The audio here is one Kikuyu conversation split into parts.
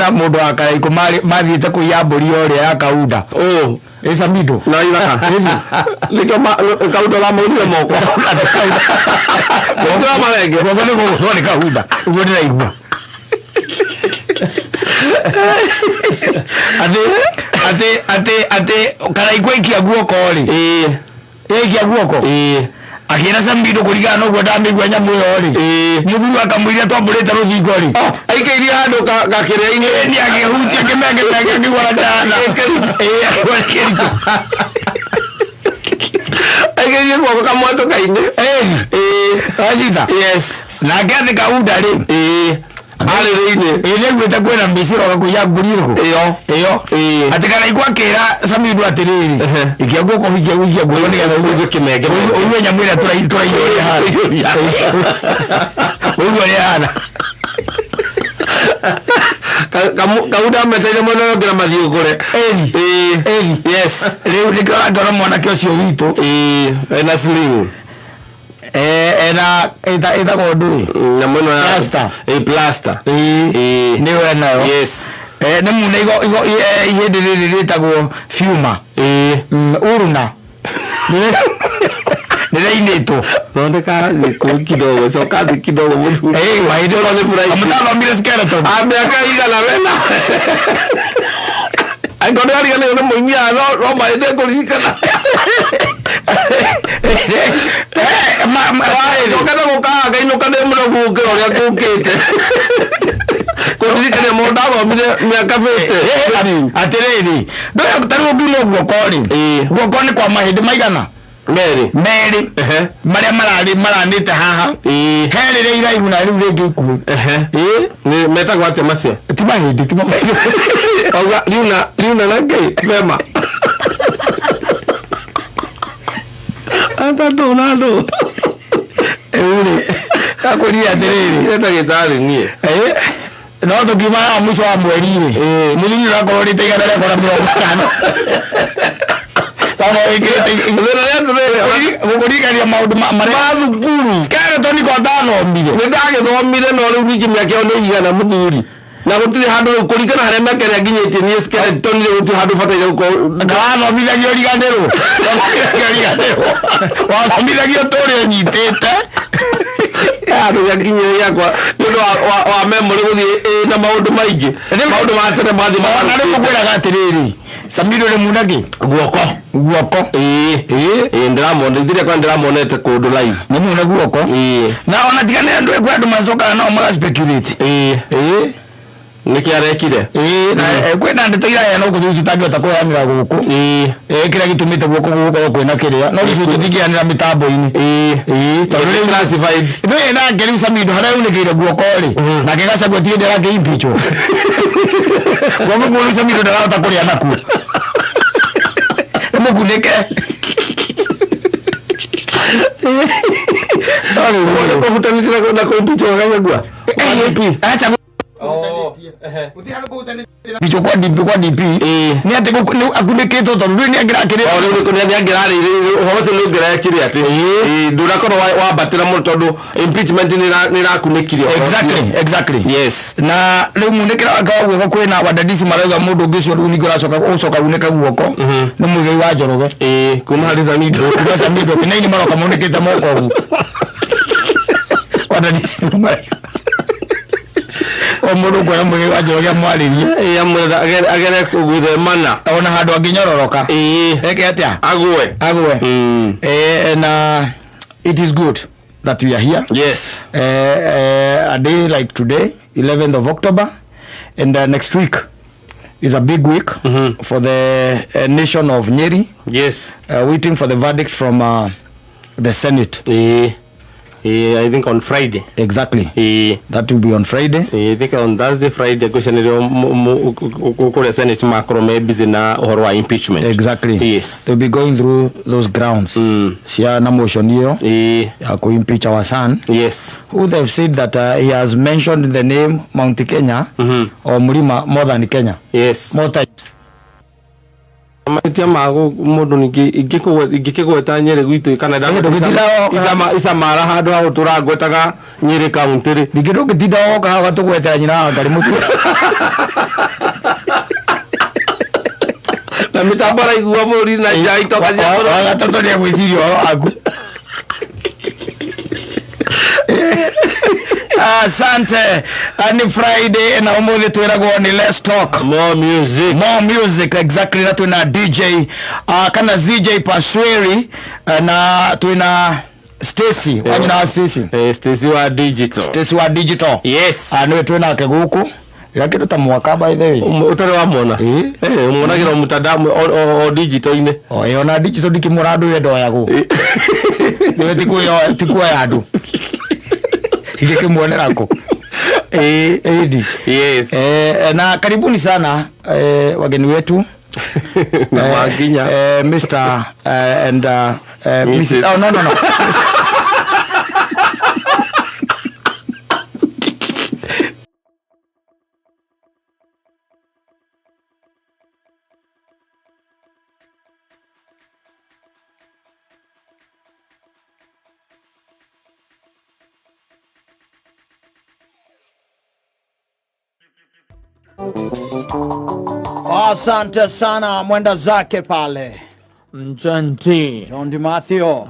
Mena mũndũ wa Karaikũ mathiĩte kũiya mbũri yorĩa ya Kaunda. Ũ. Ĩ Samido. Na ithaka. Nĩkĩo Kaunda ũramũrire moko. Nĩkĩo marenge. Guoko nĩ gũgũthwo nĩ Kaunda. Ũguo ndĩraigua. Atĩ atĩ atĩ atĩ Karaikũ aikia guoko rĩ. Ĩĩ. Yaikia guoko. Ĩĩ. Akĩra Samido kũringana na ũguo ndamĩigua nyamũ ĩyo rĩ. Ĩĩ. Mũthuri akamũiria twambũrĩte rũthingo rĩ. Oh, aikĩirie handũ gakĩrĩa-inĩ. Ĩĩ nĩ akĩhutia kĩmengemenge akĩigua ndana. Ĩĩ akĩigua nĩ kĩritũ. Aikĩirie guoko kamwatũka-inĩ. Ĩĩ. Ĩĩ. Wanyita? Yes. Nake atĩ Kaunda rĩ. Ĩĩ. Arĩ thĩinĩ. Ĩĩ nĩaiguĩte kwĩna mbici ĩroka kũiya mbũri ĩrĩkũ? Ĩyo. Ĩyo. Ĩĩ. Atĩ Karaikũ akĩra Samido atĩrĩrĩ, Ehe. ikia guoko ikia ikia guoko nĩgetha Ũigue kĩmenge. Ũigue nyamũ ĩrĩa tũraiya ũrĩa ĩhana. Ũigue ũrĩa ĩhana. Kaunda ameteire mwena ũrĩa ũngĩ na mathiĩ ũgũre. Ĩni. Ĩĩ. Ĩni. Yes. Rĩu nĩkĩo ũrakĩona mwanake ũcio witũ. Ĩĩ. Ena sling. Eh, ena ĩtagwo ndũĩ. Nyamũ ĩno ya Plaster. Ĩĩ plaster. Ĩĩ. Ĩĩ. Nĩyo enayo. Yes. Eh, nĩ mune igo igo ihĩndĩ rĩrĩ rĩtagwo fiuma. Ĩĩ. Uruna. Nĩrĩinĩtwo. Thondeka gĩkũũ kidogo, coka thĩ kidogo mũthuri. Ĩĩ, mahĩndĩ Ũkorwo nĩ flight. Mũtathomire skeleton. A mĩaka igana wena. Angĩkorwo nĩwariganĩirwo nĩ mũini haha no no mahĩndĩ ngũririkana. Eh, Njoke na gũkaga ngainũka ndĩ mũnogu gũkĩra ũrĩa ngũkĩte. Kũndirikania mũndũ ndathomire mĩaka 50. Atĩrĩrĩ, ndũyũ ta rĩu ũngiuma guoko rĩ, Ĩĩ. guoko nĩ kwa mahĩndĩ maigana? Merĩ. Merĩ. Ehe. Marĩa mararĩ maranĩte haha. Ĩĩ. He rĩrĩa iraihu na rĩu rĩngĩ ikuhĩ. Ehe. Ĩĩ. Nĩ metagwo atĩa macio? Ti mahĩndĩ, ti mahĩndĩ. Auga riuna riuna na Ngai vema. Ata ndũ na ndũ. Rĩu rĩ, ngakwĩrire atĩrĩrĩ. Nĩ ndagĩtarĩ niĩ. Ĩĩ. No tũkiuma haha mũico wa mweri rĩ, mũthuri ũrakorwo ũrĩte 150. Wakorwo wĩkĩrĩte Thĩna nĩ atĩrĩrĩ, gũkũririkania maũndũ marĩa ma thukuru. Skeleton ko ndathomire. Nĩ ndagĩthomire no rĩu ningĩ mĩaka ĩyo nĩ igana mũthuri. Na gũtirĩ handũ rĩu kũringana harĩa mĩaka ĩrĩa nginyĩtie niĩ skeleton rĩu gũtirĩ handũ bataire gũkorwo. Na wathomithagio ũriganĩrwo. Wathomithagio ũriganĩrwo. Wathomithagio tũrĩa ũnyitĩte. Handũ gĩakinyire gĩakwa nĩ ũndũ wa memory gũthiĩ ĩna maũndũ maingĩ. Maũndũ ma tene mathiĩ Ona rĩu ngwĩraga atĩrĩrĩ, Samido nĩ munakĩ? Guoko. Guoko. Ĩĩ. Ĩĩ. Ĩĩ ndĩramona ithuĩ kwa ndĩramonete kũndũ live. Nĩ mune guoko. Ĩĩ. Na ona tiga nĩ andũ kwĩ andũ macokaga nao maga speculate. Ĩĩ. Ĩĩ. Nĩkĩ arekire? Ĩĩ na kwĩna ndeto iraheanwo gũkũ rĩu tũtangĩhota kũheanĩra gũkũ. Ĩĩ. Ĩĩ kĩrĩa gĩtũmĩte guoko gũkorwo kwĩna kĩrĩa no gĩcunjĩ tũtingĩheanĩra mĩtambo-inĩ. Ĩĩ. Ĩĩ tondũ rĩu Classified. Ndũĩ nake rĩu Samido harĩa aunĩkĩire guoko rĩ nake Gachagua ti hĩndĩ arakĩ impeachwo. Guoko kũu rĩu Samido ndarahota kũrĩa nakuo. Nĩ mũkunĩke. No rĩu rĩ, Kũhutanĩtie na kũ-impeachwo Gachagua. Gachagua Bicho kwa DP kwa DP nĩ atĩ akunĩkĩtwo tondũ ndũĩ nĩ angĩrakĩrĩ O rĩu nĩ angĩrarĩire ũhoro ũcio nĩ ũngĩrekire atĩ ĩĩ, ndũnakorwo wambatĩra mũno tondũ impeachment nĩ ĩrakunĩkire ũhoro ũcio. Exactly. Yes. Na rĩu munĩkĩra wake wa guoko kwĩna wadadisi marauga mũndũ ũngĩ ũcio rĩu ningĩ ũracoka ũcoka unĩke guoko nĩ Muigai wa Njoroge. Ĩĩ, kuma harĩ Samido. Kuma Samido kĩnaini maroka munĩkĩte moko ũguo. Wadadisi nĩo marauga o mũndũ ũkuona Muigai wa Njoroge amwarĩrie. Ĩĩ, amwĩra agere gwĩthemana. Ona handũ angĩnyororoka. Ĩĩ. Eke atĩa? Agwe. Agwe. Na it is good that we are here. Yes. A day like today, 11th of October, and next week is a big week for the nation of Nyeri, Yes. Waiting for the verdict from the Senate. Ĩĩ. Ĩĩ, I think on Friday. Exactly. Ĩĩ. That will be on Friday. Ĩĩ, I think on Thursday, Friday ngwĩciria nĩrĩo kũrĩa Senate makorwo me busy na ũhoro wa impeachment. Exactly. Yes. They'll be going through those grounds. Cia na motion hiyo Ĩĩ. ya kuimpeach our son, who they've said that he has mentioned the name Mount Kenya or Mlima more than Kenya. More times. Mahĩtia ma mũndũ ningĩ ingĩkĩgweta Nyĩrĩ gwitũ kana Ndũngĩtinda Isamara handũ ha gũtũra ngwetaga Nyĩrĩ kaũntĩ rĩ. Ningĩ ndũngĩtinda woka haha ũgatũgwetera nyina wa Ngarĩ mũtwe. Mĩtambo araigua bũrũri na nja itonga cia bũrũri. Wagatatũ nĩ egwĩciria ũhoro waku. Asante. Ni Friday na umuthi twiragwo ni Let's Talk. More music. More music, exactly. Na twina DJ kana ZJ Pasweri, na twina Stacy wanyina wa Stacy. Eh, Stacy wa digital. Stacy wa digital. Yes. Niwe twinake guku ira kindu ta mwaka, by the way. Ũtarĩ wamwona? Ĩ. Eh, ũmuonagĩra o mtandao o digital-inĩ. O ĩ, ona digital ndikĩmwona andũ yendoyagwo niwe tikuoya andũ ingĩkĩmuonera kũ? Ĩndi. Yes. Na karibuni sana, wageni wetu. Na makinya. Mr. And Mrs. Mrs. Oh, no, no, no. Asante sana, mwenda zake pale. Njanti. John Di Mathew.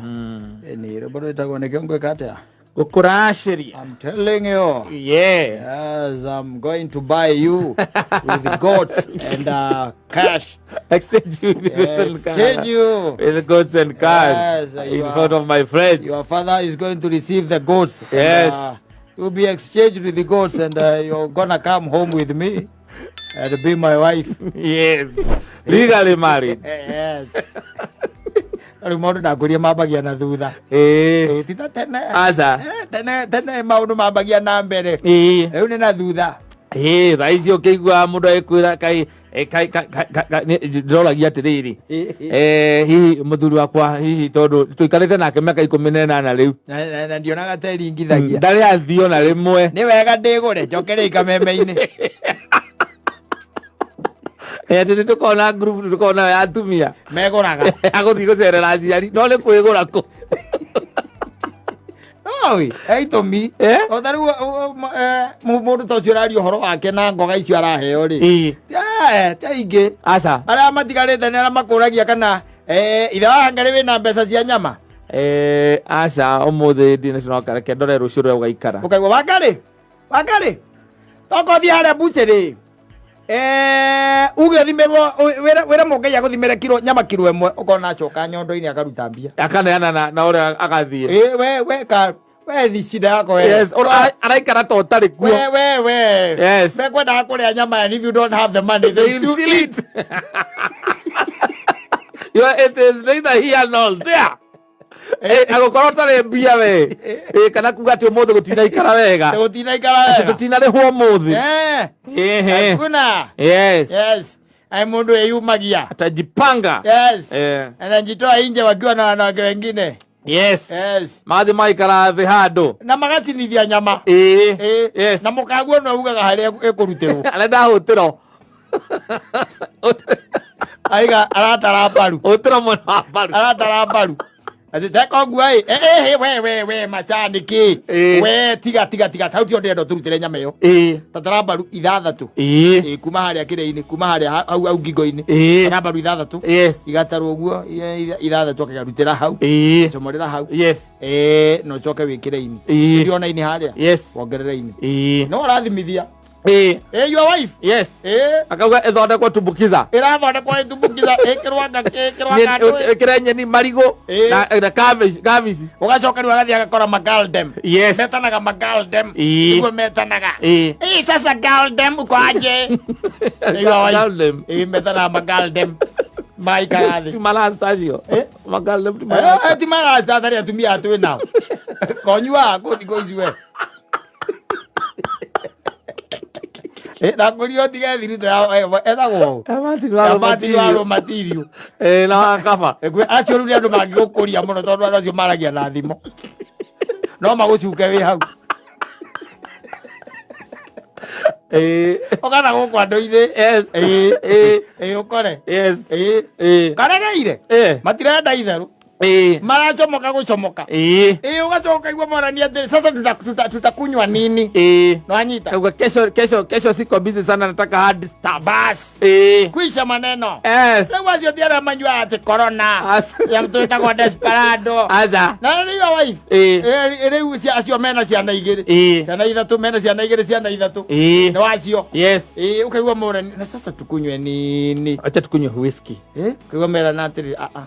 Ni rwĩmbo rwĩtagwo nĩkĩo ngwĩka atĩa? Gũkũracĩria. I'm telling you. Yes. Yes, I'm going to buy you with goats and cash. Exchange you with goods and Exchange cars. you. With goods and cars. Yes, in you are- front of my friends. Your father is going to receive the goats. And, Yes. You'll be exchanged with the goats and you're gonna come home with me and be my wife. Yes. Legally married. Yes. Rĩu maũndũ ndakwĩria mambagia na thutha. Eh. Ĩ, ti ta tene. Aca. Tene tene maũndũ mambagia na mbere. Eh. Rĩu nĩ na thutha. Ĩ, thaa ici ũkĩigua mũndũ agĩkwĩra kai eh, kai kai kai- kai- ndĩroragia atĩrĩrĩ, hihi mũthuri wakwa, hihi tondũ tũikarĩte nake mĩaka 18 rĩu, Na ndionaga ta ĩringithagia. Ndarĩ athiĩ ona rĩmwe. Nĩ wega ndĩgũre njokere ikameme-inĩ. Atĩ nĩ tũkoragwo na group, nĩ tũkoragwo nayo ya atumia megũraga. Agũthiĩ gũcerera aciari no nĩ kwĩgũra kũ. Oi, itũmi. Eh? O ta rĩu mũndũ ta ũcio ũraria ũhoro wake na ngoga icio araheo rĩ. Ĩ. Ti aingĩ. Aca. Arĩa matigarĩte nĩ arĩa makũragia kana ithe wa Hangari wĩna mbeca cia nyama. Aca, ũmũthĩ ndinacoka, reke ndore rũciũ rũrĩa ũgaikara. Ũkaigua Wangarĩ, Wangarĩ, toka ũthiĩ harĩa bucĩrĩ. Uge ũthimĩrwo wĩre mũngai agũthimĩre kiro nyama kiro 1, ũkona acoka nyondo-inĩ akaruta mbia. Akaneana na ũrĩa agathiĩ. Ĩ, we ka we ni shida yako we. Yes, araikara ta ũtarĩ kuo. We we we. Yes. Mekwendaga kũrĩa nyama and if you don't have the money they They will will still still eat. eat. You are, it is neither here nor there. Agũkorwo ũtarĩ mbia we. Kana kuga atĩ ũmũthĩ gũtinaikara wega. Gũtinaikara Atĩ wega. tũtinarĩhwo ũmũthĩ. Ehe. Hakuna. Yes. Yes. Ai mũndũ eyumagia. Atajipanga. Yes. Eh. Anajitoa nje wakiwa na wanawake wengine. Yes. Yes. Mathiĩ maikara thĩ handũ. Na magacinithia nyama. Ĩĩ. Ĩ. Yes. Na mũkaguo no ugaga harĩa ĩkũrutĩrwo. Arenda hũtĩro. Aiga aratara mbaru. Hũtĩro mwena wa mbaru. Aratara mbaru. Atĩ teka ũguo ĩ. Eh, we we we macani kĩ. Ĩ. We tiga tiga tiga hau tio ndĩrenda ũtũrutĩre nyama ĩyo. Ĩĩ. Tatara mbaru 6. Ĩĩ. Ĩ, kuma harĩa kĩrĩa-inĩ, kuma harĩa hau hau ngingo-inĩ. Ĩĩ. Tatara mbaru 6. Yes. Igatarwo ũguo 6 akagarutĩra hau. Ĩĩ. Comorera hau. Yes. Na ũcoke wĩkĩre ini. Ĩĩ. Ndĩrona ini harĩa. Yes. Wongerere ini. Ĩĩ. No ũrathimithia. Ĩĩ. Your wife. Yes. Ĩ. Akauga ĩthondekwo tumbukiza. Ĩrathondekwo ĩtumbukiza, ĩkĩrwo anga ĩkĩrwo anga ndũĩ. Ĩkĩre nyeni, marigũ Ĩĩ. na cabbage cabbage. Ũgacoka rĩu agathiĩ agakora magaldem. Yes. Metanaga magaldem. Ĩĩ. Nĩguo metanaga. Ĩĩ. Ĩ, sasa galdem uko aje? Your wife. Galdem. Ĩ, metanaga magaldem. Maikara thĩ. Ti marasta acio. Eh? Magaldem ti marasta. Ti marasta atarĩ atumia twĩ nao. Konyua kũ thikũ ici we. Ndakwĩrire ũtige thiritũ ya ethagwo ũ? Martin wa Ya Martin wa Rũmatirio. Rũmatirio. Na wa kaba. Acio rĩu nĩ andũ mangĩgũkũria mũno tondũ andũ acio maragia na thimo. No magũcuke wĩ hau. Ũkana gũkũ andũ-inĩ. Yes. Ĩ. Ĩ. Ĩ, ũkore. Yes. Ĩ. Ĩ. Karegeire. Eh. Matirenda itherũ. Maracomoka gucomoka. Ugacoka ukaigua morania atĩrĩ, sasa tutakunywa nini? Nwanyita. Kauga kesho kesho kesho siko busy sana, nataka hard stuff. Bas. Kwisha maneno. Rĩu acio ti arĩa manyuaga atĩ corona ya mtu wĩtagwo desperado. Aca. Na rĩu wife. Rĩu acio mena ciana igĩrĩ. Ciana ithatũ, mena ciana igĩrĩ, ciana ithatũ. Nĩ wacio. Ũkaigua morani na sasa tukunywe nini? Acha tukunywe whisky. Ukaigua merana atĩrĩ, "Ah, ah."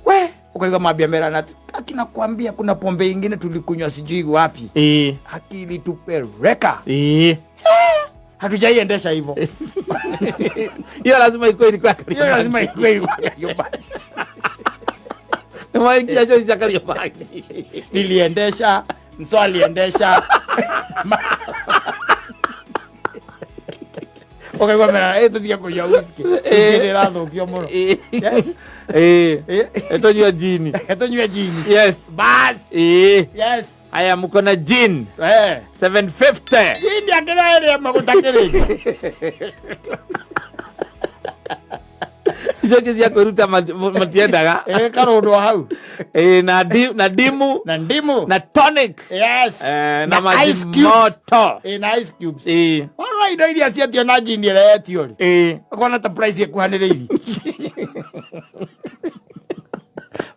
We, ukaigua mambia merana atĩ, akina kuambia kuna pombe ingine tulikunywa sijui wapi. Akili tupeleka. Hatujaiendesha hivyo. Hiyo lazima ikuwe ilikuwa Hiyo lazima ikuwe ilikuwa Kariobangi. Nĩwaingia njohi cia Kariobangi. Niliendesha, mso aliendesha. Ukaigua mera, tutige kunywa whisky. Whisky nĩ ĩrathũkio mũno. Yes. Tũnyue jini. Tũnyue jini. Yes. Bas. Yes. Aya, mko na gin 750. Jini akĩra ĩrĩa ĩmwe gũtakĩrĩte. Icio ingĩ cia kwĩruta matiendaga. Karũndwo hau. Na na ndimu. Na ndimu. Na tonic. Yes. Na Na maji ice cubes. moto. Na ice cubes. Ona indo iria cietio na jini ĩrĩa yetio rĩ. Ũkona ta price ĩkuhanĩrĩirie.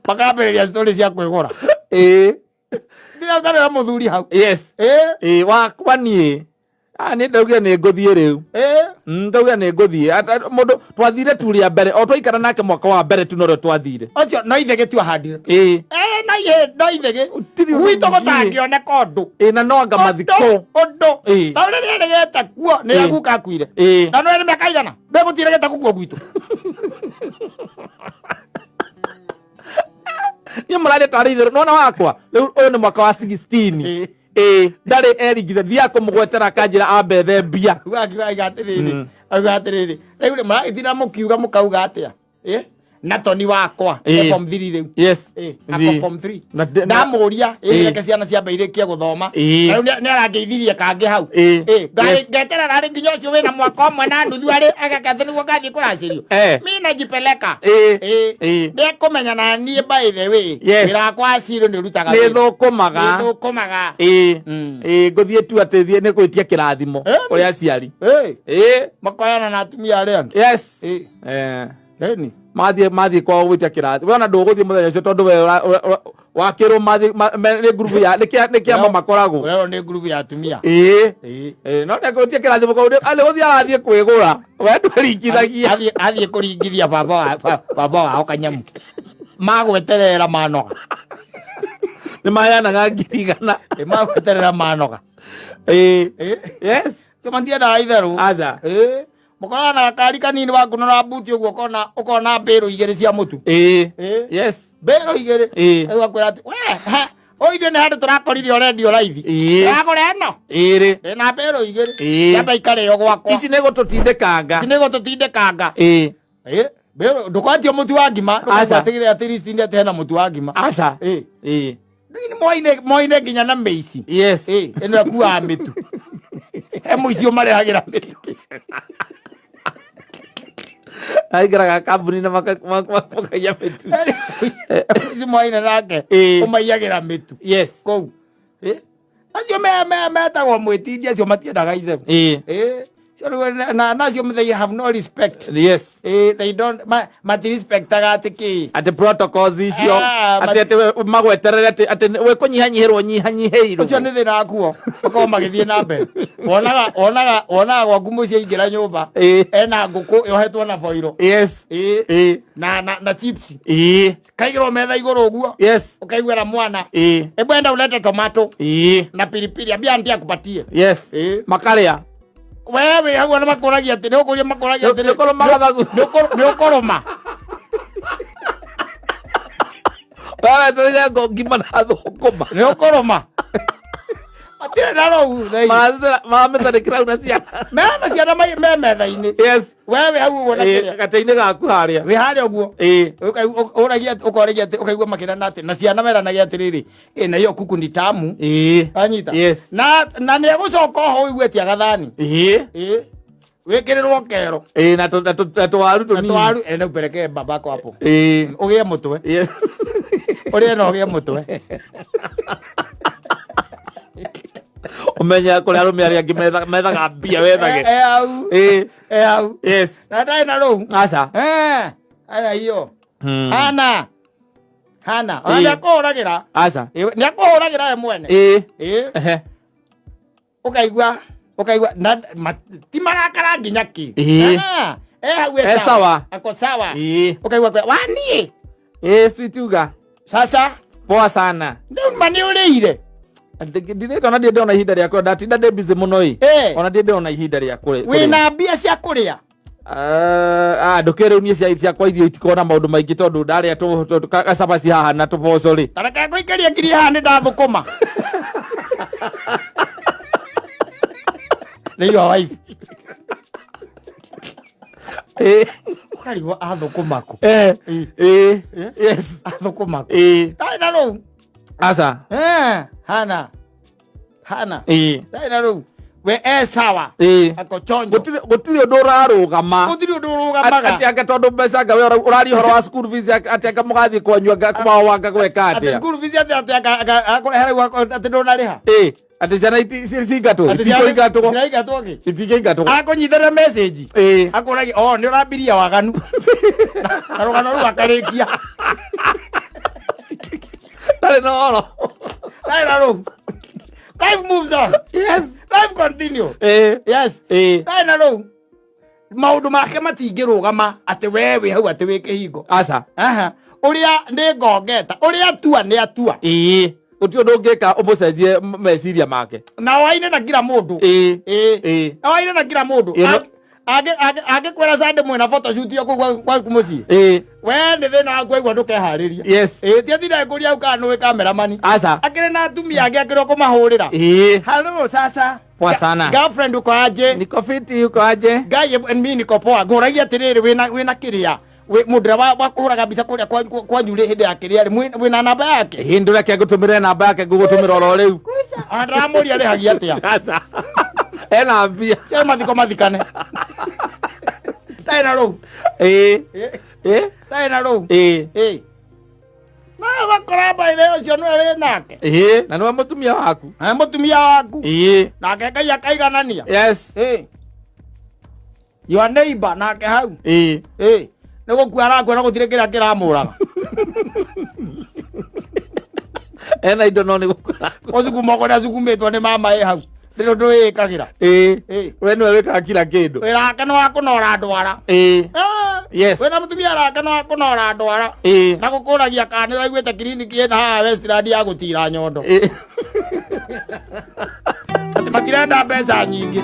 Makambĩrĩria story cia kwĩgũra. Nginya ũtarĩ na mũthuri hau. Yes. Wakwa niĩ. Niĩ ndaugire nĩ ngũthiĩ rĩu. Ndaugire nĩ ngũthiĩ. Mũndũ twathire tu rĩa mbere, o twaikara nake mwaka wa mbere tu norĩo twathire. Ũcio no ithegĩ tu ahandire. No no ithegĩ. Gũtirĩ ũndũ Gwitũ ũngĩ. gũtangĩoneka ũndũ. Na no anga mathiko. Ũndũ. Tondũ rĩrĩa rĩgete kuo, nĩ guka akuire. Na no nĩ mĩaka igana? Ndegũtira gĩte kuo gwitũ. Niĩ mũraria tarĩ itherũ. Nĩwona wakwa? Rĩu ũyũ nĩ mwaka wa 16. Ndarĩ erigitha, thiaga kũmũgwetera akanjĩra ambethe mbia. Auga akiuga atĩrĩrĩ, auga atĩrĩrĩ, rĩu rĩ, mũragĩtinda mũkiuga mũkauga atĩa? Na Toni wakwa, e form 3 rĩu. Yes. Ako form 3. Na Ndamũria, reke ciana ciambe irĩkie gũthoma. Na rĩu nĩ arangeithirie kangĩ hau. Ngeterera rĩ nginya ũcio wĩna mwaka ũmwe na nuthu arĩ agakathe nĩguo ngathiĩ kũracĩrio. Mi najipeleka. Nĩekũmenya na niĩ by the way. Yes. Wĩra wakwa wa ciro nĩ ũrutaga Nĩ wĩra. thũkũmaga. Nĩ thũkũmaga. Ngũthiĩ tu atĩ thiĩ nĩ gwĩtia kĩrathimo kũrĩ aciari. Makoyana na atumia arĩa angĩ. Yes. Eni. Mathiĩ kwao gwĩtia kĩrathimo. We ona ndũgũthiĩ mũthenya ũcio tondũ we wakĩrwo mathiĩ, nĩ ngurubu ya, nĩ kĩa, nĩ kĩama makoragwo. Ũrerwo nĩ ngurubu ya atumia. No nĩ gwĩtia kĩrathimo kũu, nĩ gũthiĩ arathiĩ kwĩgũra. We ndwĩringithagia. Athiĩ kũringithia baba wao kanyamu. Magweterera manoga. Nĩ maheanaga ngiri igana. Nĩ magweterera manoga. Yes. Cio matiendaga itherũ. Aca. Mũkoraga na gakari kanini wakunũra mbuti ũguo ũkona mbĩrũ igĩrĩ cia mũtu. Yes. Mbĩrũ igĩrĩ. Rĩu akwĩra atĩ, we, ha, o ithuĩ nĩ handũ tũrakorire ũrendio raithi. Ũragũra ĩno? Ĩna mbĩrũ igĩrĩ. Ciamba ikarĩo gwakwa. Ici nĩ gũtũtindĩkanga. Ici nĩ gũtũtindĩkanga. Mbĩrũ, ndũkwatio mũtu wa ngima. Aca. Ndũgwatigĩrĩra atĩ list inĩ atĩ hena mũtu wa ngima. Aca. Rĩu nĩ moine nginya na mĩici. Yes. Ĩno ĩkuaga mĩtu. He mũici ũmarehagĩra mĩtu. Aingĩraga kambuni na makaiya mĩtu. Mũici moine nake, ũmaiyagĩra mĩtu. Yes. Kũu. Acio metagwo mwĩtindi, acio matiendaga itherũ. Cio rĩu na acio they have no respect. Yes. They don't, matirespectaga atĩ kĩ. Atĩ protocols icio, atĩ we, magweterere atĩ we kũnyihanyihĩrwo nyihanyihĩirwo. Ũcio nĩ thĩna wakuo, makorwo magĩthiĩ na mbere. Wonaga gwaku mũciĩ aingĩra nyũmba, ena ngũkũ yohetwo na boiro. Yes. Na chips. Kaigĩrwo metha igũrũ ũguo. Yes. Ũkaiguĩra mwana. Hebu enda ulete tomato. Na pilipili, ambia auntie akupatie. Yes. Makarĩa. Wewe hau ona makũragia atĩ, nĩ ũkũria makũragia atĩ, Nĩ ũkũrũma gathagu. Nĩ ũkũrũma. Wewe tũrĩa ngo ngima na thũkũma. Nĩ ũkũrũma. Matirĩ na rũu, thĩinĩ. Mamĩtharĩkĩra hau na ciana. Mena ciana me metha-inĩ. Yes. Wewe hau ũguo na kĩrĩa. Gatĩ-inĩ gaku harĩa. Wĩ harĩa ũguo. Ũragia, ũkoragia atĩ, ũkaigua makĩrana atĩ, na ciana meranagia atĩrĩrĩ, na hiyo kuku ni tamu. Wanyita? Yes. Na nĩ egũcoka oho ũigue ti agathani. Wĩkĩrĩrwo kero. Ĩĩ, na na tũwaru Na tũnini. twaru ene upelekee babako hapo. Ĩĩ. Ũgĩe mũtwe. Yes. Ũrĩe na ũgĩe mũtwe. Ũmenye kũrĩa arũme arĩa angĩ methaga mbia wethage. E hau. Ĩĩ. E hau. Yes. Na ndarĩ na rũu. Aca. Eh, aya hiyo. Hana. Hana. Ona Ĩĩ. nĩ akũhũragĩra. Aca. Ĩĩ, nĩ akũhũragĩra we mwene. Ĩĩ. Ĩĩ. Ehe. Ũkaigua ũkaigua na ti marakara nginya kĩ. Ĩĩ. Ah, e hau e E sawa. Ako sawa. Ĩĩ. Ũkaigua kwa wa niĩ. Ĩĩ, sweet uga. Sasa Poa sana. rĩu ma nĩ ũrĩire. Ndirĩte ona ndirĩ ndĩrona ihinda rĩa kũrĩa, ndatinda ndĩ busy mũno ĩ. Ĩĩ. Ona ndirĩ ndĩrona ihinda rĩa kũrĩa. Wĩna mbia cia kũrĩa. Ah, ndũkĩrĩ rĩu niĩ ciakwa irio itikoragwo na maũndũ maingĩ tondũ ndarĩa gacabaci haha na tũboco rĩ. Ta reke ngũikĩrie ngiri haha nĩ ndathũkũma. Nĩ your wife. Ĩĩ. Ũkarigwo athũkũma kũ. Eh. Ĩĩ. Yes. Athũkũma kũ. Ĩĩ. Ndarĩ na rũu. Aca. Eh, hana. Hana. Ĩĩ. Ndarĩ na rũu. We e sawa. Ĩĩ. Ako chonjo. Gũtirĩ ũndũ ũrarũgama. Gũtirĩ ũndũ ũrũgamaga. Atĩ anga tondũ mbeca anga we ũraria ũhoro wa school fees atĩ anga mũgathiĩ kwanyu anga kwao anga gweka Atĩ atĩa. school fees atĩ atĩ akũrehere atĩ ndũnarĩha. Ĩĩ. Atĩ ciana cingatwo. Atĩ ciana- Itikũingatwo. Ciraingatwo kĩ? Itingĩingatwo. Akũnyitĩrĩra message. Ĩĩ. Akũragia oh nĩ ũrambirie waganu. Na rũgano rũu akarĩkia. Ndarĩ na ũhoro. Ndarĩ na rũu. Life moves on. Yes. Life continue. Ĩĩ. Yes. Ĩĩ. Ndarĩ na rũu. Maũndũ make matingĩrũgama atĩ we wĩ hau atĩ wĩ kĩhingo. Aca. Aha. Ũrĩa nĩ ngongeta, ũrĩa atua nĩ atua. Ĩĩ. Gũtirĩ ũndũ ũngĩka ũmũcenjie meciria make. Na waine na kila mũndũ. Ĩĩ. Ĩĩ. Ĩĩ. Na waine na kila mũndũ. Ĩĩ, no- Angĩkwĩra Sunday mwĩna photoshoot yo kũu gwaku mũciĩ. Ĩĩ. We nĩ thĩna waku waigua ndũkeharĩria. Yes. Ĩĩ ti atinda ngũria hau kana nĩũĩ cameraman. Aca. Akĩrĩ na atumia angĩ akĩrĩ kũmahũrĩra. Ĩĩ. Hello sasa. Poa sana. Girlfriend uko aje? Niko fiti uko aje? Ngai mimi niko poa. Ngũragia atĩrĩrĩ wĩna kĩrĩa. Mũndũ ũrĩa wa kũhũraga mbica kũrĩa kwanyu rĩ hĩndĩ ya kĩrĩa rĩ mwĩna namba yake? Hĩndĩ ũrĩa ngũtũmĩre namba yake ngũgũtũmĩra oro rĩu. Ona ndĩramũria arĩhagia atĩa. Aca. Ena mbia. Cio mathiko mathikane. Ndarĩ na rũu. Ĩĩ. Ĩĩ. Ndarĩ na rũu. Ĩĩ. Ĩĩ. No ũgakora by the way ũcio nĩwe wĩ nake. Ĩĩ. Na nĩwe mũtumia waku. Na mũtumia waku. Ĩĩ. Nake Ngai akaiganania. Yes. Ĩĩ. Your neighbor nake hau. Ĩĩ. Ĩĩ. Nĩ gũkua arakua na gũtirĩ kĩrĩa kĩramũraga. Ena indo no nĩ gũkua. Ũcukuma kũrĩa acukumĩtwo nĩ mama ĩ hau. Ndĩrĩ ũndũ wĩĩkagĩra. Ĩĩ. Ĩĩ. We nĩwe wĩkaga kila kĩndũ. Wĩra wake nĩ wa kũnora ndwara. Ĩĩ. Yes. Wĩna mũtumia wake nĩ wa kũnora ndwara. Ĩĩ. Na gũkũragia kana nĩ ũraiguĩte kiriniki ĩna haha Westland ya gũtira nyondo. Ĩĩ. Atĩ matirenda mbeca nyingĩ.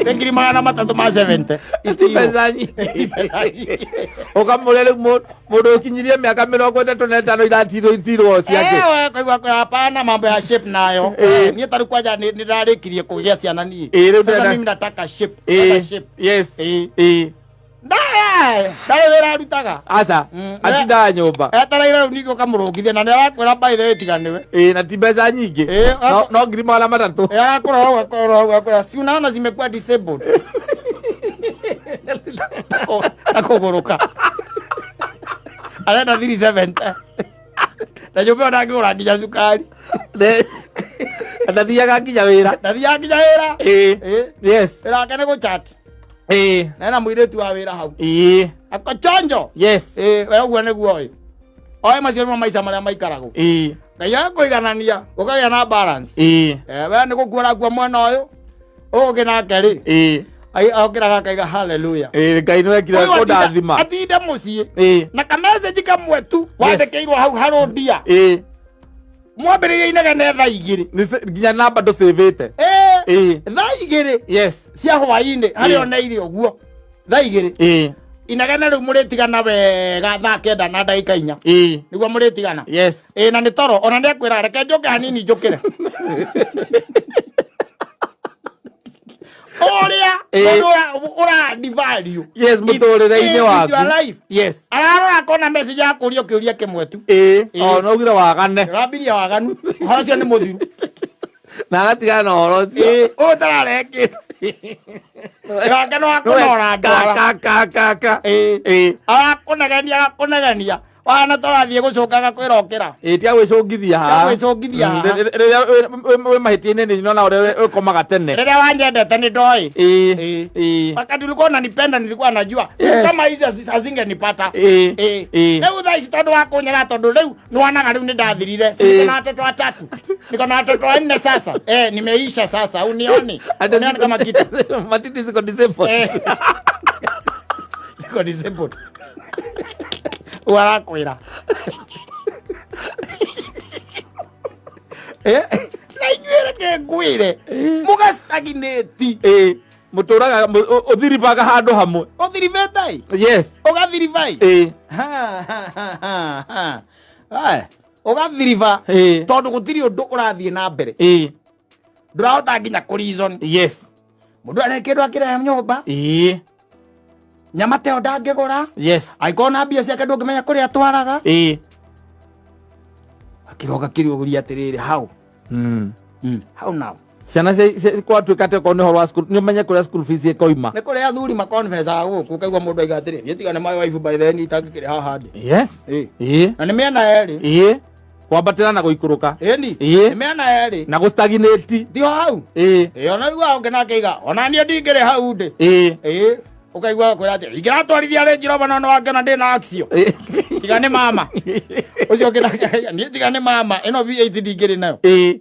Nĩ 370,000. Ti mbeca nyingĩ. Ti mbeca nyingĩ. Ũkamũria rĩu mũndũ ũkinyirie mĩaka 35 iratirwo itirwo ciake. Ewe kaigua kwa hapana mambo ya shape nayo. Ĩĩ. Niĩ tarĩu kwanja nĩ ndarĩkirie kũgĩa ciana niĩ. Ĩĩ, rĩu Sasa ndĩrenda- mimi nataka shape. Ĩĩ. Nataka shape. Yes. Ĩĩ. Ĩĩ. Ndarĩ ndarĩ wĩra arutaga. Aca. Atindaga nyũmba. Etereire rĩu ningĩ ũkamũrũngithia na nĩ arakwĩra by the way tiga nĩwe. Ĩĩ na ti mbeca nyingĩ. Ĩĩ, No 300,000. Eh, arakũrora hau akũrora hau akwĩra si unaona zimekuwa disabled. Takũgũrũka. Arenda 370. Na nyũmba ĩyo ndangĩgũra nginya cukari. Ndathiaga nginya wĩra. Ndathiaga nginya wĩra. Ĩĩ. Ĩĩ. Yes. Wĩra wake nĩ gũchat. Ĩĩ. Na ena mũirĩtu wa wĩra hau. Ĩĩ. Ako chonjo. Yes. Ĩĩ, we ũguo nĩguo ĩ. Oe macio nĩmo maica marĩa maikaragwo. Ĩĩ. Ngai akũiganania gũkagĩa na balance. Ĩĩ. Eh, we nĩ gũkua ũrakua mwena ũyũ ũyũ ũngĩ nake rĩ Ĩĩ. okĩraga akaiga haleluya. Ĩĩ Ngai nĩwe ekire Ũyũ kũndathima. atinde mũciĩ Ĩĩ. na kamessage kamwe tu wandĩkĩirwo hau harũndia Ĩĩ. mwambĩrĩria inegene thaa igĩrĩ. Nginya namba ndũcĩvĩte. Ĩĩ, Ĩĩ. thaa igĩrĩ Yes. cia hwainĩ harĩa Ĩĩ. oneire ũguo thaa igĩrĩ Ĩĩ. inegene rĩu mũrĩtigana wega thaa 9:04 Ĩĩ. nĩguo mũrĩtigana. Yes. Ĩĩ na nĩ toro ona nĩ akwĩra reke njũke hanini njũkĩre. Ũrĩa Ĩĩ. mũndũ ũra devalue Yes, mũtũrĩre-inĩ in waku. your life. Yes. Ararora akona message ya kũrio kĩũria kĩmwe tu. Ĩĩ. Ĩĩ. O no ugire wagane. Ũrambirie waganu ũhoro ũcio nĩ mũthiru. Na agatigana na ũhoro ũcio. Ĩĩ, ũyũ ũtararehe kĩndũ. Wĩra wake nĩ wa kũnora ndwara. Ka ka ka ka. Ĩĩ. Ĩĩ. Arakũnegenia, arakũnegenia, wana tũrathiĩ gũcũnga agakwĩra ũkĩra. Ĩĩ, tiga gwĩcũngithia haha. Tiga gwĩcũngithia haha. Rĩrĩa wĩ mahĩtia-inĩ nĩ nyonaga ũrĩa ũkomaga tene. Rĩrĩa wanyendete nĩ ndoĩ. Ĩĩ. Ĩĩ. Ĩĩ. Wakati ulikuwa unanipenda nilikuwa najua. Yes. Kama hizi hazingenipata. Ĩĩ. Ĩĩ. Ĩĩ. Rĩu thaa ici tondũ wa kũnyera, tondũ rĩu nĩwonaga rĩu nĩ ndathirire. Si niko na watoto watatu, niko na watoto wanne sasa. Eh, nimeisha sasa, unioni unioni kama kitu. Matiti ziko disabled. Eh. Ziko disabled. Warakwĩra. Eh, na inyuĩ reke ngwĩre, mũgastagnate. Ĩĩ. Mũtũraga ũthiribaga handũ hamwe. Ũthiribĩte. Yes. Ũgathiribai. Ĩĩ. Ha, ha, ha, ha, ha. Aya, ũgathiriba Ĩĩ. tondũ gũtirĩ ũndũ ũrathiĩ na mbere. Ĩĩ. Ndũrahota nginya kũ reason. Yes. Mũndũ arĩ kĩndũ akĩrehe nyũmba, Ĩĩ. nyama teo ndangĩgũra. Yes. Angĩkorwo na mbia ciake ndũngĩmenya kũrĩa atwaraga. Ĩĩ. Akĩroka kĩrĩũria atĩrĩrĩ, how? How now? Ciana kwatuĩka atĩ okorwo nĩ ũhoro wa school, nĩ ũmenye kũrĩa school fees ĩkoima. Nĩ kũrĩ athuri makonfesaga gũkũ, ũkaigua mũndũ aiga atĩrĩ, niĩ tiga nĩ my wife by then itangĩkĩrĩ haha ndĩ. Yes. Ĩĩ. Ĩĩ. Na nĩ mĩena yerĩ. Ĩĩ. Kwambatĩra na gũikũrũka. Ĩni. Ĩĩ. Nĩ mĩena yerĩ. Na gũstagnate. Ti o hau. Ĩĩ. Ĩĩ, ona ũiguaga ũngĩ nake aiga, ona niĩ ndingĩrĩ hau ndĩ. Ĩĩ. Ĩĩ, ũkaigua kwĩra atĩ ingĩratwarithia Range Rover no nĩwangĩona ndĩ na axio. Ĩĩ. Tiga nĩ mama ũcio ũngĩ nake akaiga, niĩ tiga nĩ mama ĩno V8 ndingĩrĩ nayo. Ĩĩ.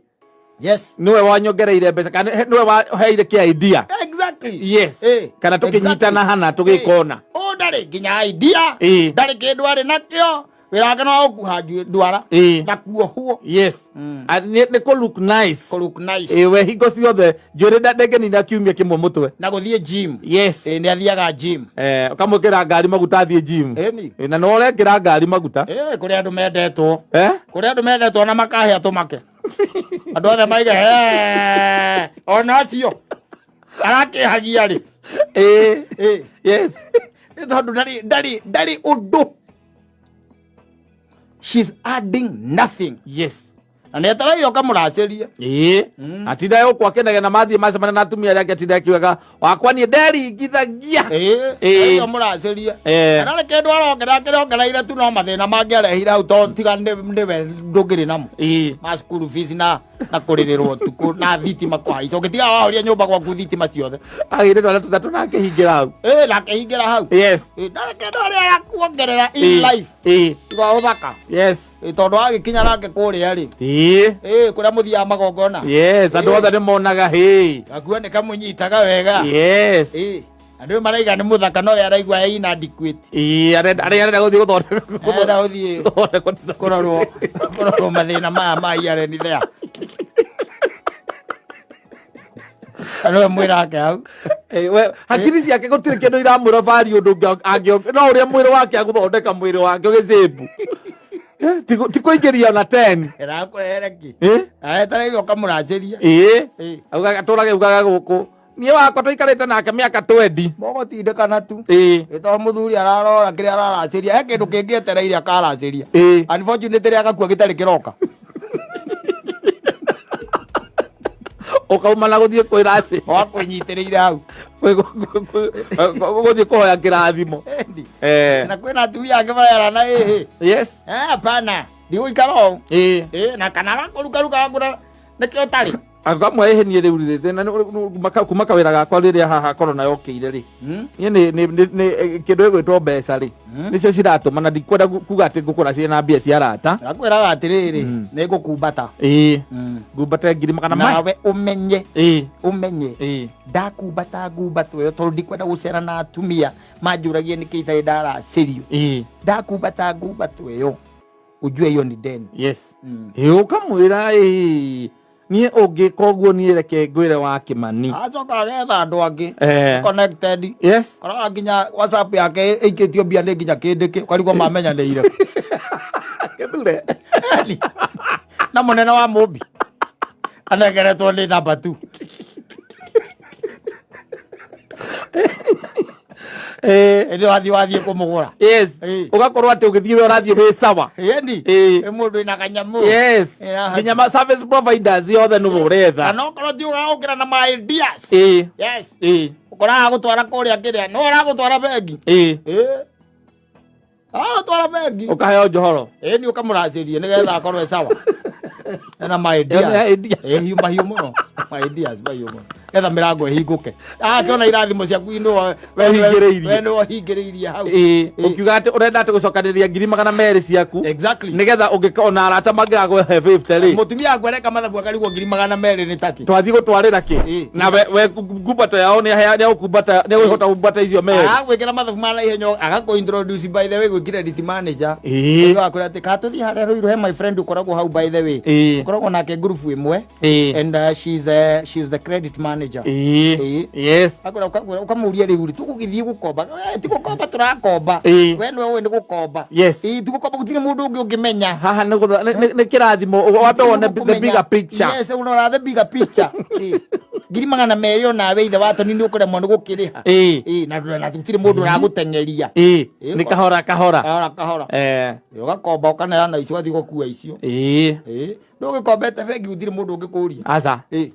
Yes. Nĩwe wanyongereire mbeca kana nĩwe waheire kĩ idea. Exactly. Yes. Ĩĩ. Kana tũkĩnyitana hana tũgĩkona. Ũyũ ndarĩ nginya idea. Ĩĩ. Ndarĩ kĩndũ arĩ nakĩo. Wĩra wake no wa gũkuha ndwara Ĩĩ. na kuohwo. Yes. Nĩ kũ look nice. Kũ look nice. Ĩĩ, we hingo ciothe njuĩrĩ ndengĩnina kiumia kĩmwe mũtwe. Na gũthiĩ gym. Yes. Ĩĩ, nĩ athiaga gym. Eh, ũkamwĩkĩra ngari maguta athiĩ gym. Ĩni. Ĩĩ, na nĩwe ũrekĩra ngari maguta. Ĩĩ, kũrĩ andũ mendetwo. Eh? Kũrĩ andũ mendetwo na makahĩa tũmake. Andũ othe maiga, "Eh, ona acio arakĩhagia rĩ." Ĩĩ. Ĩĩ. Yes. Nĩ tondũ ndarĩ ũndũ. She's adding nothing. Yes. Na nĩ etereire ũkamũracĩrie. Ĩĩ. Atinda gũkũ akĩnegena mathiĩ macemania na atumia arĩa angĩ, atinda akiugaga wakwa niĩ nderingithagia. Ĩĩ. Ĩĩ. Ũkamũracĩrie. Eh. Kana nĩ kĩndũ arongerera, kĩrĩa ongereire tu no mathĩna mangĩ arehire hau, tondũ tiga nĩwe ndũngĩrĩ namo. Ĩĩ. Ma school fees na kũrĩrĩrwo ũtukũ na thitima kũhaica. Ũngĩtiga wahoria nyũmba gwaku thitima ciothe. Agĩire twana tũtatũ na akĩhingĩra hau. Ĩĩ, na akĩhingĩra hau. Yes. Ĩĩ, ndarĩ kĩndũ arĩa arakuongerera in Ĩĩ. life. Ĩĩ. Tiga ũthaka. Yes. Ĩĩ, tondũ agĩkinya nake kũrĩa rĩ. Ĩĩ. Ĩĩ, kũrĩa mũthiaga magongona. Yes, andũ othe nĩ monaga hĩ. Gakuo nĩ kamũnyitaga wega. Yes. Ĩĩ, andũ maraiga nĩ mũthaka, no we araigua e inadequate. Ĩĩ, arenda arĩa arenda gũthiĩ gũthondekwo. Arenda gũthiĩ gũthondekwo. Kũrorwo mathĩna maya ma here and there. Na nĩwe mwĩrake hau. Ĩĩ, we hakiri ciake gũtirĩ kĩndũ iramwĩra bari ũndũ ũngĩ no ũrĩa mwĩrĩ wake agũthondeka mwĩrĩ wake ũgĩcĩmbu. Ti kũingĩria ona 10. Ĩrakũrehere kĩ? Ĩĩ. Aretereire ũkamũracĩria. Ĩĩ. Ĩĩ. Augaga atũraga augaga gũkũ. Niĩ wakwa tũikarĩte nake mĩaka 20. Mũgũtindĩkana tu. Ĩĩ. Ĩ, tondũ mũthuri ararora kĩrĩa araracĩria, he kĩndũ kĩngĩ etereire akaracĩria. Ĩĩ. Unfortunately agakua gĩtarĩ kĩroka. Ũkauma na gũthiĩ kwĩracĩ. Wakwĩnyitĩrĩire hau. Gũthiĩ kũhoya kĩrathimo. Endi. Eh. Na kwĩna atumia angĩ marerana ĩhĩ. Yes. Eh, hapana. Ndigũikara ũũ. Ĩĩ. Ĩĩ, na kana agakũrukaruka agakũra nĩkĩo ũtarĩ. Akamwe ĩhĩ niĩ rĩu thĩna kuma kawĩra gakwa rĩrĩa haha corona yokĩire rĩ. Niĩ nĩ kĩndũ gĩgwĩtwo mbeca rĩ. Nĩcio ciratũma na ndikwenda kuga atĩ ngũkũra ciĩna mbia cia arata. Ngakwĩraga atĩrĩrĩ, nĩ ngũkumbata. Ĩĩ. Ngumbate ngiri magana ma. Nawe ũmenye. Ĩĩ. Ũmenye. Ĩĩ. Ndakumbata ngumbato ĩyo tondũ ndikwenda gũcera na atumia manjũragie nĩkĩ itarĩ ndaracĩrio. Ĩĩ. Ndakumbata ngumbato ĩyo, ujue hiyo ni deni. Yes. Ĩĩ, ũkamwĩra ĩĩ niĩ ũngĩka ũguo niĩ reke ngwĩre wa Kĩmani. Acoka agetha andũ angĩ. Eh. Connected. Yes. Koraga nginya WhatsApp yake ĩikĩtio mbia nĩ nginya kĩndĩkĩ, ũkarigwo mamenyanĩire. Gĩthure. Eni. Na mũnene wa Mũmbi anengeretwo nĩ namba 2. Ĩndĩ wathiĩ kũmũgũra. Yes. Ĩĩ. Ũgakorwo atĩ ũgĩthiĩ we ũrathiĩ wĩ sawa. Ĩni. Ĩĩ. Ĩ mũndũ wĩna kanyamũ. Yes. Ĩna Nginya ma service providers yothe nĩwe ũretha. Na okorwo ti ũraũkĩra na ma ideas. Ĩĩ. Yes. Ĩĩ. Ũkoraga gũtwara kũrĩa kĩrĩa no aragũtwara bengi. Ĩĩ, aragũtwara bengi. Ũkaheo njohoro. Ĩĩ, nĩ ũkamũracĩrie nĩgetha akorwo e sawa, ena ma ideas. Ena idea. Ĩĩ, hiũ mahiũ mũno, ma ideas mahiũ mũno, getha mĩrango ĩhingũke. Akĩona irathimo ciaku nĩwe Ũhingĩrĩirie. we nĩwe ũhingĩrĩirie hau. Ũkiuga atĩ ũrenda atĩ gũcokanĩrĩria 200,000 ciaku nĩgetha ũngĩka ona arata mangĩgakũhe 50 rĩ. Mũtumia waku areka mathabu akarigwo 200,000 nĩ taki. Twathiĩ gũtwarĩra kĩ? Na we ngumbato yao nĩ nĩ agũhota gumbata icio merĩ. Agagwĩkĩra mathabu ma naihenya, agakũ introduce, by the way, gwĩ credit manager. Ũguo akwĩra atĩ ka tũthiĩ harĩa Ruiru he my friend ũkoragwo hau, by the way, ũkoragwo nake group ĩmwe and she's the credit manager. Akwĩra ũkamũria rĩu rĩ, tũgũgĩthiĩ gũkomba? Eh, ti gũkomba tũrakomba. We nĩwe ũĩ nĩ gũkomba. Ĩĩ, ti gũkomba, gũtirĩ mũndũ ũngĩ ũngĩmenya. Haha nĩ nĩ kĩrathimo, wambe wone the bigger picture. Yes, ũrora the bigger picture. Ĩĩ. 200,000 onawe ithe wa Toni nĩ ũkũremwo nĩ gũkĩrĩha. Ĩĩ, na gũtirĩ mũndũ ũragũteng'eria. Nĩ kahora kahora. Kahora kahora. Ĩĩ, ũgakomba ũkaneana icio, ũgathiĩ gũkua icio. Ĩĩ, ndũgĩkombete bengi gũtirĩ mũndũ ũngĩkũria. Aca. Ĩĩ,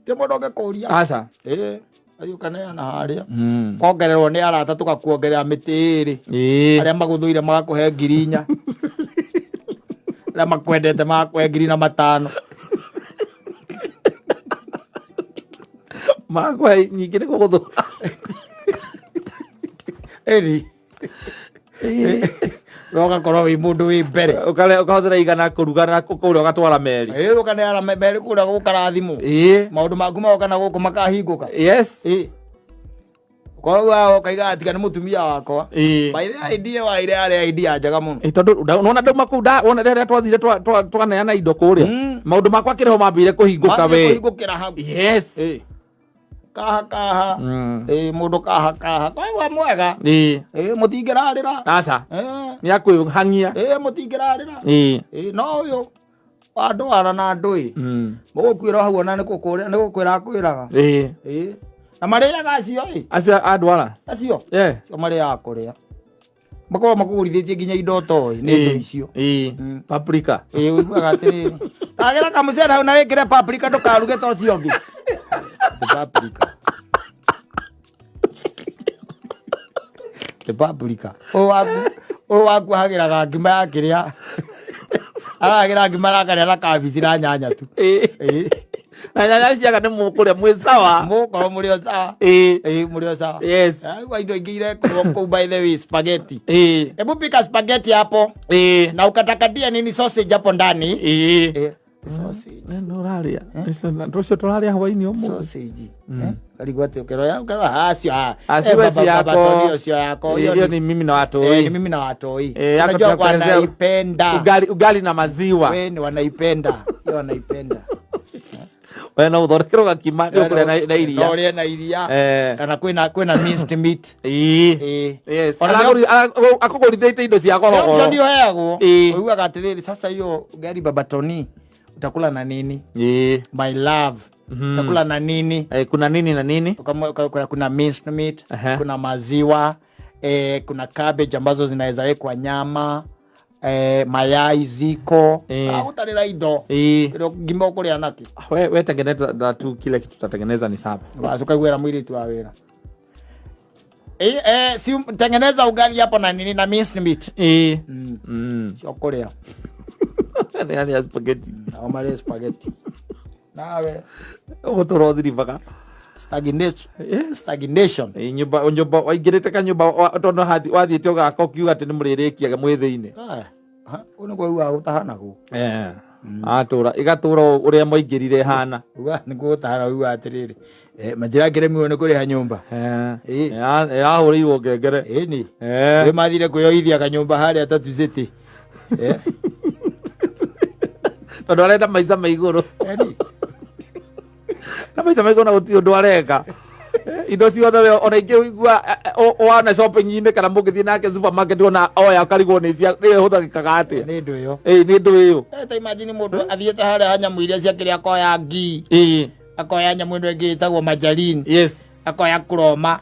gũtirĩ mũndũ ũngĩkũria. Aca. Ĩĩ, athiĩ ũkaneana harĩa, kongererwo nĩ arata, tũgakuongerera mĩtĩ ĩrĩ. Arĩa magũthũire magakũhe 4,000, arĩa makwendete magakũhe 1,500. Marakũhe nyingĩ nĩ gũgũthũra. Ĩni we ũgakorwo wĩ mũndũ wĩ mbere. Ũkahũthĩra 100 kũruga na kũrĩa ũgatwara meri. Ĩĩ, ũkaneana merĩ kũrĩa gũkarathimwo. Maũndũ maku magoka na gũkũ makahingũka. Ĩĩ, korwo ũkaiga tiga nĩ mũtumia wakwa. By the way, idea waire yarĩ idea njega mũno. Ĩ, tondũ nona ndauma kũu wona rĩrĩa twathire twaneana indo kũrĩa, maũndũ makwa kĩrĩho mambĩire kũhingũka. Mambie We. kũhingũkĩra hau. Ĩĩ. Kaha kaha. Ĩĩ, mũndũ kaha kaha koigua mwega. Ĩĩ, mũtingĩrarĩra. Aca. Ĩĩ. Nĩ akwĩhang'ia. Ĩĩ, mũtingĩrarĩra. Ĩĩ, no ũyũ wa ndwara na ndũĩ mũgũkuĩra hau, ona nĩ gũkũrĩa nĩ gũkwĩra akwĩraga. Ĩĩ, na marĩaga acio ĩ. Acio andwara. Acio acio marĩaga kũrĩa makoragwo makũgũrithĩtie nginya indo toĩ nĩ indo icio. Paprika. Ĩĩ, ũiguaga atĩrĩrĩ, tagĩra kamũcere hau na wĩkĩre paprika, ndũkaruge ta ũcio ũngĩ. The paprika, the paprika. Ũyũ waku ahagĩraga ngima ya kĩrĩa aragĩra ngima, arakarĩa na kabici na nyanya tu. Ĩĩ. Na nyanya ciaga nĩ mũkũrĩa mwĩ sawa. Mũgũkorwo mũrĩ o sawa. Ĩĩ, mũrĩ o sawa. Kwa indo ingĩ irekũrwo kũu, by the way, spaghetti. Hebu pika spaghetti hapo na ukatakatia nini, sausage hapo ndani. Sausage. Nĩ ũrarĩa tũcio tũrarĩa hwainĩ ũmũthĩ. Sausage. Eh, karigwo atĩ ũkĩroya ũkĩroya acio, ah, Acio eh, si baba, baba yako. Tony, ũcio yako. Hiyo Hiyo ni mimi na ni watoi. mimi na watoi. Yako Unajua tunakuelezea. wanaipenda. Ugali, ugali na maziwa. We ni wanaipenda hiyo, wanaipenda. We no ũthondekerwo gakima nĩ ũkũrĩa na iria. No ũrĩe na iria. Kana kwĩna minced meat. Yes. Ona Akũgũrithĩtie indo cia goro option goro. ũheagwo. Ũiguaga atĩrĩrĩ, sasa hiyo ugali, baba Tony, utakula na nini? My love, utakula na nini? Eh, kuna nini na nini? Kuna minced meat, kuna maziwa, kuna cabbage ambazo zinaweza wekwa nyama, mayai ziko. Utarĩra indo. Kĩrĩa ngima ũkũrĩa nakĩ. We tengeneza na tu kile kitu tutatengeneza ni sawa. Basi ukaiguĩra mũirĩtu wa wĩra. Si tengeneza ugali hapo na nini, na minced meat. Cio kũrĩa. Nĩ arĩa spaghetti. Nao marĩe spaghetti nawe. Ũgũtũra ũthiribaga. Stagnation. Stagnation. Nyũmba waingĩrĩte kanyũmba tondũ wathiĩte ũgaka ũkiuga atĩ nĩ mũrĩrĩkiaga mwĩ thĩinĩ. Aya, ha, kũu nĩkuo ugaga gũtahanagwo. Atũra ĩgatũra ũrĩa mwaingĩrire hana. Uga nĩkuo gũtahana, uga atĩrĩrĩ, manjĩra ngĩremirwo nĩ kũrĩha nyũmba. Yahũrĩirwo ngengere. Ĩni ĩ mathire kwĩyoithia kanyũmba harĩa Tatu City. Tondũ arenda maica ma igũrũ. Eni. Na maica ma igũrũ na gũtirĩ ũndũ areka. Indo ciothe we ona ingĩ ũigua wana shopping-inĩ kana mũngĩthiĩ nake supermarket, ona oya ũkarigwo nĩ cia nĩ ĩhũthagĩkaga atĩa. Nĩ ndũ ĩyo. Ĩ, nĩ ndũ ĩyo. Ta imagine mũndũ athiĩte harĩa ha nyamũ iria cia kĩrĩa, akoya ngii, akoya nyamũ ĩno ĩngĩ ĩtagwo majarin. Akoya kuroma.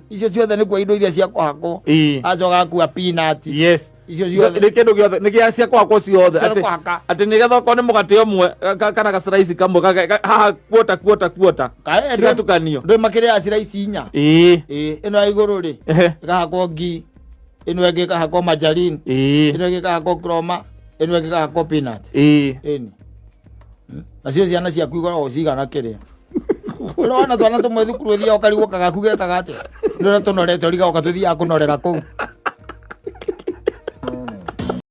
Icio ciothe nĩkuo indo iria cia kũhakwo. Acoka akua peanut. Icio ciothe. Nĩ kĩndũ gĩothe nĩ gĩa cia kũhakwo ciothe. Cia Atĩ kũhaka. Atĩ nĩgetha okorwo nĩ mũgate ũmwe kana gaciraici kamwe haha kuota kuota kuota cigatukanio. Ndå makĩrĩa ciraici inya. Ĩĩ, ĩno ya igũrũ rĩ ĩkahakwo ngi, ĩno ĩngĩ ĩkahakwo margarine, ĩno ĩngĩ ĩkahakwo kroma, ĩno ĩngĩ ĩkahakwo peanut. Ĩni. Nacio ciana ciaku ikoragwo cigana kĩrĩa ũrona twana tũmwe thukuru ũthiaga ũkarigwo kagaku gekaga atĩa nĩ ũrĩa tũnorete ũrigagwo katũthiaga kũnorera kũu.